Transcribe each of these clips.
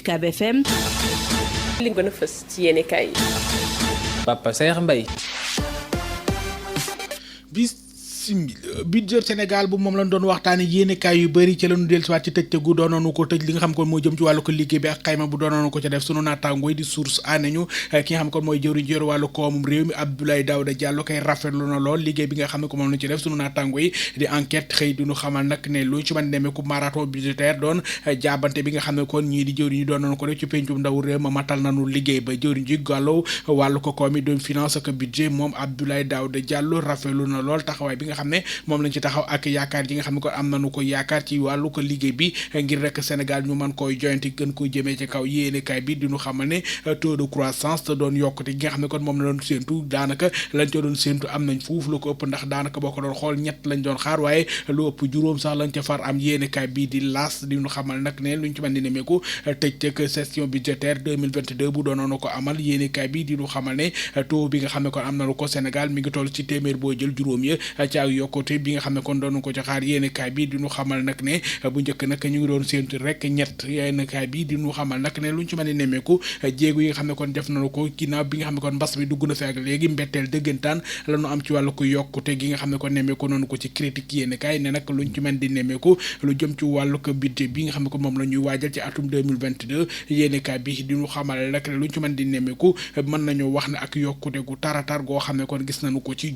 UCAB FM. li gën a fës ci yéenekaay yi. Papa Saer Mbaye. budget Sénégal bu moom lañ doon waxtaane yéenekaay yu bëri ci lañu dellusiwaat ci tëj tegu doonoonu ko tëj li nga xam kon moo jëm ci wàllu ko liggéey bi ak xayma bu doonoonu ko ca def sunu naataangooy di source aneñu ki nga xam kon mooy jëwriñ yor wàllu koomum réew mi Abdoulaye Daouda Diallo koy rafetlu na lool liggéey bi nga xam ne ko moom lañu ci def sunu naataangooy di enquête xëy duñu xamal nag ne lu ci mën demeeku marathon budgétaire doon jaabante bi nga xam ne kon ñii di jëwriñ yi doonoonu ko def ci pencum ndaw réew ma matal nañu liggéey ba jëwriñ ji gàllo wàllu ko koom yi doon finance ak budget moom Abdoulaye Daouda Diallo rafetlu na lool taxawaay bi nga xam ne moom lañ ci taxaw ak yaakaar ji nga xam ne ko am nañu ko yaakaar ci wàllu ko liggéey bi ngir rek Sénégal ñu mën koy joyanti gën koy jëmee ci kaw yéenekaay bi di ñu xamal ne taux de croissance te doon yokkute gi nga xam ne kon moom la doon séentu daanaka lañ ca doon séentu am nañ fuuf lu ko ëpp ndax daanaka boo ko doon xool ñett lañ doon xaar waaye lu ëpp juróom sax lañ ca far am yéenekaay bi di laas di ñu xamal nag ne luñ ci mën di nemeeku tëj teg session budgétaire 2022 bu doonoon ko amal yéenekaay bi di ñu xamal ne taux bi nga xam ne kon am nañu ko Sénégal mi ngi toll ci téeméer boo jël juróom ya ci ak yokkute bi nga xam ne kon doonu ko ci xaar yéenekaay bi di ñu xamal nag ne bu njëkk nag ñu ngi doon séentu rek ñett yéenekaay bi di ñu xamal nag ne luñ ci mën a nemmeeku jéego yi nga xam ne kon def nañu ko ginnaaw bi nga xam ne kon mbas mi dugg na fi ak léegi mbetteel dëggantaan la ñu am ci wàllu ko yokkute gi nga xam ne kon nemmeeku noonu ko ci critique yéenekaay ne nag luñ ci mën di nemmeeku lu jëm ci wàllu ko budget bi nga xam ne kon moom la ñuy waajal ci atum 2022 yéenekaay bi di ñu xamal nag ne luñ ci mën di nemmeeku mën nañu wax ne ak yokkute gu taratar goo xam ne kon gis nañu ko ci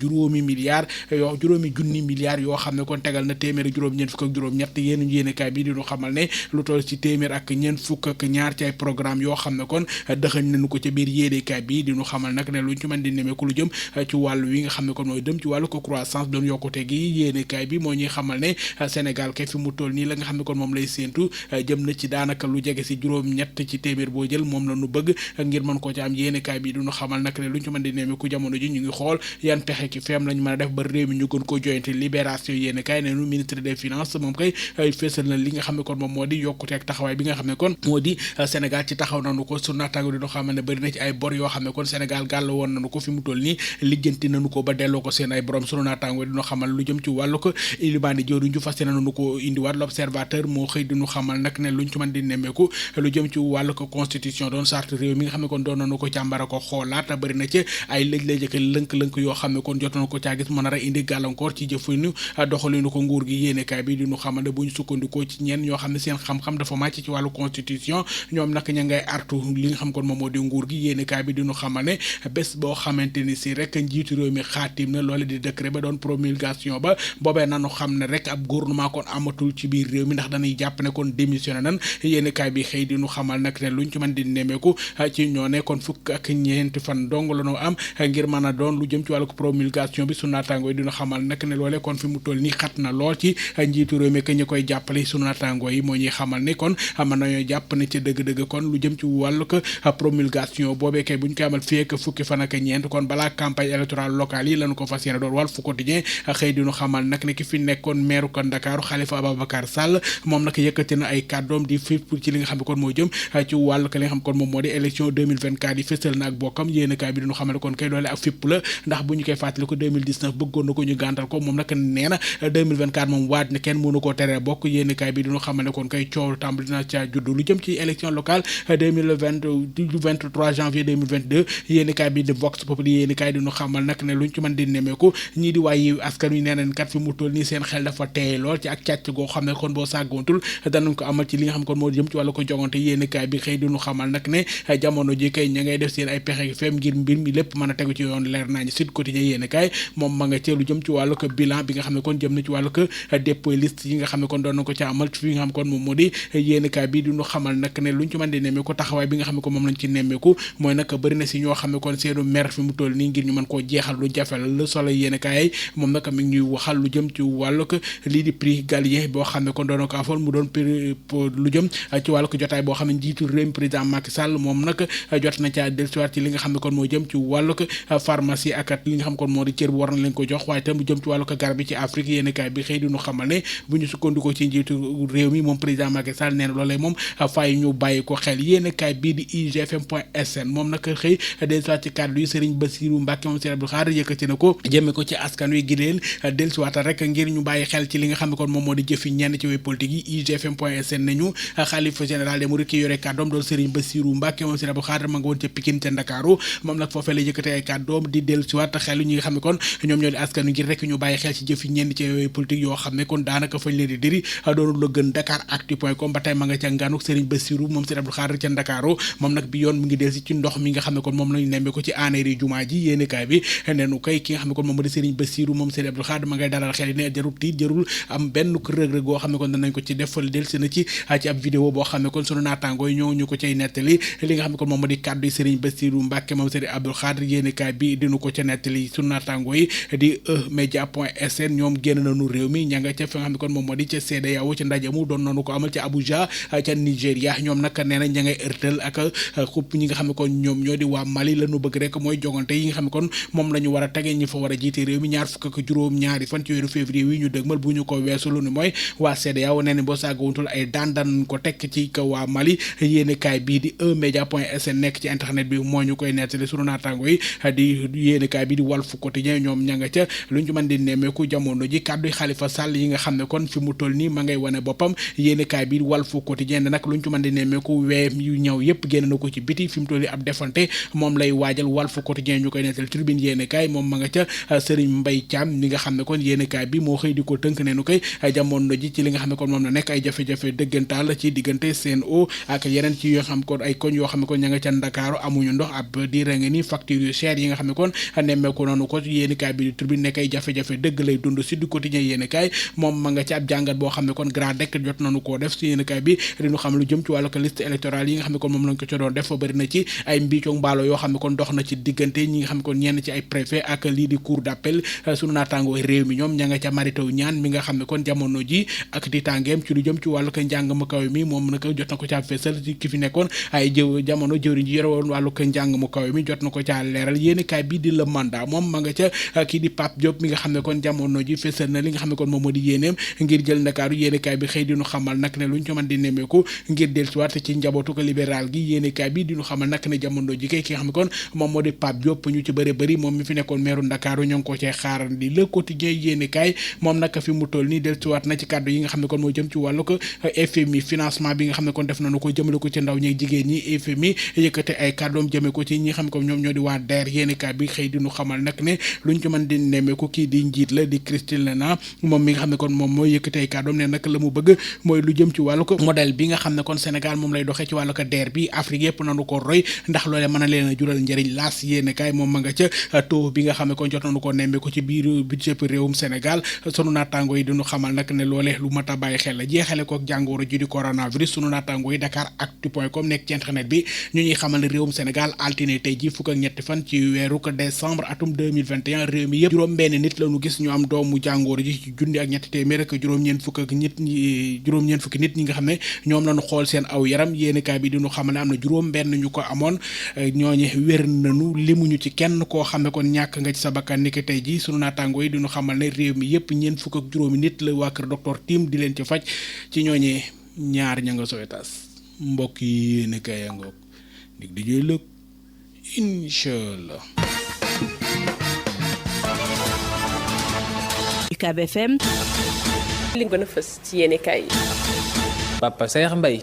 juróomi junni milliards yoo xam ne kon tegal na téeméer juróom ñeent fukk ak juróom ñett yéenekaay bi di ñu xamal ne lu toll ci téeméer ak ñeent fukk ak ñaar ci ay programme yoo xam ne kon dëxañ nañu ko ca biir yéenekaay bi di ñu xamal nag ne luñ ci mën di nemeeku lu jëm ci wàllu wi nga xam ne kon mooy dem ci wàllu ko croissance doon yokkute gi yéenekaay bi moo ñuy xamal ne Sénégal kay fi mu toll nii la nga xam ne kon moom lay séentu jëm na ci daanaka lu jege si juróom ñett ci téeméer boo jël moom la ñu bëgg ngir mën koo ci am yéenekaay bi di ñu xamal nag ne luñ ci mën di nemeeku jamono ji ñu ngi xool yan pexe ki feem lañ mën a def ba réew mi ñu gën ko joyante libération yéenekaay ne nu ministre des finances moom kay fésal na li nga xam ne kon moom moo di yokkute ak taxawaay bi nga xam ne kon moo di Sénégal ci taxaw nañu ko su naataango di doo xam ne bëri na ci ay bor yoo xam ne kon Sénégal gàll woon nañu ko fi mu toll nii lijjanti nañu ko ba delloo ko seen ay borom sunu naataango di ñu xamal lu jëm ci wàllu ko ilibaani joodu ñu fas yéene nañu ko indiwaat l'observateur moo xëy di ñu xamal nag ne luñ ci mën di nemmeeku lu jëm ci wàllu ko constitution doon charte réew mi nga xam ne kon doon nañu ko càmbara ko xoolaat bëri na ci ay lëj-lëj ak lënk-lënk yoo xam ne kon jot nañu ko caa gis mën a indi gàllankoor ci jëfinu doxalinu ko nguur gi yéenekaay bi di ñu xamal ne bu ñu sukkandikoo ci ñenn ñoo xam ne seen xam-xam dafa màcc ci wàllu constitution ñoom nag ña ngay artu li nga xam kon moom moo di nguur gi yéenekaay bi di ñu xamal ne bés boo xamante ni si rek njiitu réew mi xaatim na loole di décret ba doon promulgation ba boobee nanu xam ne rek ab gouvernement kon amatul ci biir réew mi ndax dañuy jàpp ne kon démissionné nan yéenekaay bi xëy di ñu xamal nag ne luñ ci mën di nemeeku ci ñoo ne kon fukk ak ñeenti fan dong la ñu am ngir mën a doon lu jëm ci wàllu promulgation bi su naataango yi di ñu xamal nag ne loole kon fi mu toll nii xat na lool ci njiitu réew mi que ñu koy jàppale sunu naataango yi moo ñuy xamal ni kon mën nañoo jàpp ne ca dëgg-dëgg kon lu jëm ci wàllu ko promulgation boobee kay bu ñu koy amal fii ak fukki fan ak ñeent kon balaa campagne électorale locale yi lañu ko fas yéene doon Walf Quotidien xëy di ñu xamal nag ne ki fi nekkoon maire ko Ndakaaru Khalifa Ababacar Sall moom nag yëkkati na ay kàddoom di fépp ci li nga xam ne kon moo jëm ci wàllu ko li nga xam kon moom moo di élection 2024 yi fësal na ak bokkam yéenekaay bi diñu xamal kon kay doole ak fépp la ndax bu ñu koy fàttali ko 2019 bëggoon na ko ñu gàntal ko moom nag nee na 2024 moom waaj ne kenn mënu koo teree bokk yéenekaay bi diñu xamal ne kon kay coow tàmbali na ca juddu lu jëm ci élection locale 23 janvier 2022 yéenekaay bi di Vox Populi yéenekaay diñu xamal nag ne luñ ci mën di nemeeku ñii di waaye askan wi nee nañ kat fi mu toll nii seen xel dafa teey lool ci ak càcc goo xam ne kon boo sàggoontul danañ ko amal ci li nga xam kon moo jëm ci wàllu ko jongante yéenekaay bi xëy diñu xamal nag ne jamono ji kay ña ngay def seen ay pexe feem ngir mbir mi lépp mën a tegu ci yoon leer nañ Sud Quotidien yéenekaay moom ma nga ci lu jëm ci wàllu ko bilan bi nga xam ne kon jëm na ci wàllu ko dépôt liste yi nga xam ne kon doon na ko ca amal fi nga xam kon moom moo di yéenekaay bi diñu xamal nag ne luñ ci mën di nemmeeku taxawaay bi nga xam ne ko moom lañ ci nemmeeku mooy nag bëri na si ñoo xam ne kon seenu mer fi mu toll nii ngir ñu mën koo jeexal lu jafe la Le Soleil yéenekaay moom nag mi ngi ñuy waxal lu jëm ci wàllu ko lii di prix Galien boo xam ne kon doon na ko afoon mu doon prix lu jëm ci wàllu ko jotaay boo xam ne njiitu réew mi président Macky Sall moom nag jot na caa dellusiwaat ci li nga xam ne kon moo jëm ci wàllu ko pharmacie ak li nga xam kon moo di cër bu war na leen ko jox waaye tam jëm ci wàllu ko garab yi ci Afrique yéenekaay bi xëy di ñu xamal ne bu ñu sukkandikoo ci njiitu réew mi moom président Macky Sall nee na loolee moom fay ñu bàyyi ko xel yéenekaay bii di igfm.sn moom nag xëy dellusiwaat ci kàddu yi Serigne Bassirou Mbacké moom Serigne Abdou Khadre yëkkati na ko jëme ko ci askan wi gi leen dellusiwaatal rek ngir ñu bàyyi xel ci li nga xam ne kon moom moo di jëfi ñenn ci way politique yi igfm.sn nañu xalifa général des mourides ki yore kàddoom doon Serigne Bassirou Mbacké moom Serigne Abdou Khadre ma nga woon ca Pikine ca Ndakaaru moom nag foofee la yëkkatee ay kàddoom di dellusiwaat xelu ñi nga xam ne kon ñoom ñoo di askan wi ngir rek ñu bàyyi xel ci jëfi ñenn ci way politique yoo xam ne kon daanaka fañ leen di diri doonul la gën Dakaractu.com ba tey ma nga ca ngaanuk Serigne Bassirou moom Serigne Abdou Khadre ca Ndakaaru moom nag bi yoon mi ngi delsi ci ndox mi nga xam ne kon moom lañu nemmee ko ci anéri jumaa ji yéenekaay bi neenu kay ki nga xam ne kon moom moo di Serigne Bassirou moom Serigne Abdou Khadre ma ngay dalal xel yi ne jarul tiit jarul am benn rëg-rëg goo xam ne kon danañ ko ci defal delsi na ci ab vidéo boo xam ne kon sunu naataangoo yi ñoo ñu ko cay nettali li nga xam ne kon moom moo di kàddu yi Serigne Bassirou Mbacké moom Serigne Abdou Khadre yéenekaay bi dinu ko ca nettali sunu naataangoo yi di emedia.sn ñoom génn nañu réew mi ña nga ca fi nga xam ne kon moom moo di ca CEDEAO ca ndaje mu doon nañu ko amal ca Abuja ca Nigeria ñoom nag nee na ña ngay ërtal ak xupp ñi nga xam ne kon ñoom ñoo di waa Mali la ñu bëgg rek mooy jogante yi nga xam ne kon moom la ñu war a tege ñi fa war a jiite réew mi ñaar fukk ak juróom-ñaari fan ci weeru février wi ñu dëgmal bu ñu ko weesu lu ni mooy waa CEDEAO nee na boo saagawuntul ay daan ko tekk ci kaw waa Mali yéenekaay bii di emedia.sn nekk ci internet bi moo ñu koy nettali sunu naataango yi di yéenekaay bi di Walf Quotidien ñoom ña nga ca luñ ci mën di nemmeeku jamono ji kàddu Khalifa Sall yi nga xam ne kon fi mu toll nii ma ngay wane boppam yéenekaay bi Walf Quotidien nag luñ ci mën di nemmeeku weem yu ñëw yëpp génn na ko ci biti fi mu toll nii ab defante moom lay waajal Walf Quotidien ñu koy nettal Tribune yéenekaay moom ma nga ca Serigne Mbaye Thiam mi nga xam ne kon yéenekaay bi moo xëy di ko tënk ne nu koy jamono ji ci li nga xam ne kon moom la nekk ay jafe-jafe dëggantaan la ci diggante Sen'Eau ak yeneen ci yoo xam kon ay koñ yoo xam ne kon ña nga ca Ndakaaru amuñu ndox ab diira nga ni facture yu cher yi nga xam ne kon nemmeeku noonu ko yéenekaay bi di Tribune nekk ay jafe-jafe dëgg lay dund Sud Quotidien yéenekaay moom ma nga ci ab jàngat boo xam ne kon grand dek jot nañu koo def si yéenekaay bi diñu xam lu jëm ci wàllu ko liste électorale yi nga xam ne kon moom lañ ko ca doon def fa bëri na ci ay mbiicoo mbaalo yoo xam ne kon dox na ci diggante ñi nga xam ne kon ñenn ci ay préfet ak lii di cour d'appel sunu naataangoo réew mi ñoom ña nga ca Mary Teuw Niane mi nga xam ne kon jamono ji ak di tàngeem ci lu jëm ci wàllu ko njàng mu kaw mi moom nag jot na ko caa feesal ci ki fi nekkoon ay jamono jëwriñ ji yore woon wàllu ko njàng mu kaw mi jot na ko caa leeral yéenekaay bi di Le Mandat moom ma nga ca kii di Pape Diop mi nga xam ne kon jamono ji feesal na li nga xam ne kon moom moo di yéeneem ngir jël Ndakaaru yéenekaay bi xëy diñu xamal nag ne luñ ci mën di nemmeeku ngir dellusiwaat ci njabootu ko libéral gi yéenekaay bi diñu xamal nag ne jamono ji kay ki nga xam ne kon moom moo di Pape Diop ñu ci bëri moom mi fi nekkoon meeru Ndakaaru ñoo ngi ko cee xaarandi Le Quotidien yéenekaay moom nag fi mu toll nii dellusiwaat na ci kàddu yi nga xam ne kon moo jëm ci wàllu ko FMI financement bi nga xam ne kon def nañu ko jëmale ko ci ndaw ñi jigéen ñi FMI yëkkate ay kàddoom jëme ko ci ñi xam ne kon ñoom ñoo di waa DER yéenekaay bi xëy diñu xamal nag ne luñ ci mën di nemmeeku kii di njiit la di Christine Lena moom mi nga xam ne kon moom mooy yëkkate ay kàddoom ne nag la mu bëgg mooy lu jëm ci wàllu ko modèle bi nga xam ne kon Sénégal moom lay doxee ci wàllu ko DER bi Afrique yëpp nañu ko roy ndax loolee mën na leen a jural njëriñ laas yéenekaay moom ma nga ca taux bi nga xam ne kon jot nañu ko nemmeeku ci biir budget réewum Sénégal sunu naataango yi diñu xamal nag ne loolee lu mat a bàyyi xel la jeexale ko jàngoro ji di coronavirus sunu naataango yi Dakaractu.com nekk ci internet bi ñu ñuy xamal ne réewum Sénégal altine tey ji fukk ak ñetti fan ci weeru ko décembre atum 2021 réew mi yëpp juróom benn nit la ñu gis ñu am doomu jàngoro ji ci junni ak ñetti téeméer ak juróom-ñeent fukki nit ñi nga xam ne ñoom lañu xool seen aw yaram yéenekaay bi diñu xamal ne am na juróom benn ñu ko amoon ñooñu wér nañu limuñu ci kenn koo xam ne kon ñàkk nga ci sa bakkan niki tey ji sunu naataango yi diñu xamal ne réew mi yëpp ñeent fukk ak juróomi nit la waa kër docteur Tim di leen ci faj ci ñooñee ñaar ña nga Sowétas mbokk yi yéenekaay ya ngoog dig di jooy lëg inshallah. UCAB FM li gën a fës ci yéenekaay yi. Papa Saer Mbaye